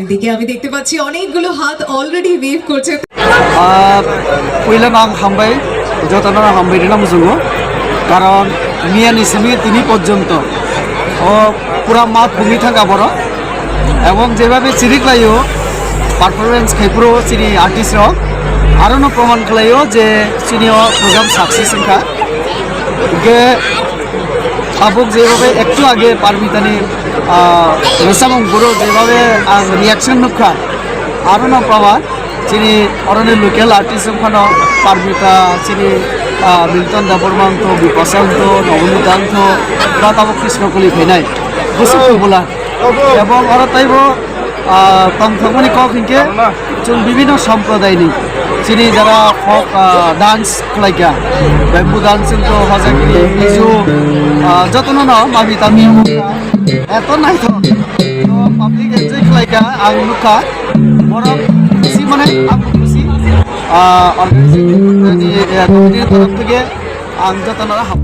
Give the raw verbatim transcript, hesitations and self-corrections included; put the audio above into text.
এদিকে আমি দেখতে পাচ্ছি অনেকগুলো হাত অলরেডি ওয়েভ করছে। Ah, puila no ang hambai, jotono no hambai rina muchungo, karon miya ni simi tini porjonto o pura math bumi thangka borok, ebong jebabe chiriklaio performance khaipuro chini artist rok, aro no proman khlaio je chini o program success wngkha. Hingke tabuk jebabe ektu age Parmitani, ah, rwchapmung boro jebabe ang reaction nukha, aro no proman chini oroni local artist wngphano Parmita, chini, ah, Milton Debbarma wngtho, Bipasha wngtho, Nobonita wngtho, ba tabuk Krishna Koli phainai. Bwswk kubula. Ebong oro taibo, ah, tongthokmani kok hinkhe chwng bibinno somprodayni chini jara folk, ah, dance khlaikha, bamboo dance wngtho, hojagiri, Mizo, ah, jotono no mami tami eto naithok. To public enjoy khlaikha, ang nukha. Borok khusi mane ang khusi. Ah, organizing committee ni, eh, committee ni torof theke ang jotono ham.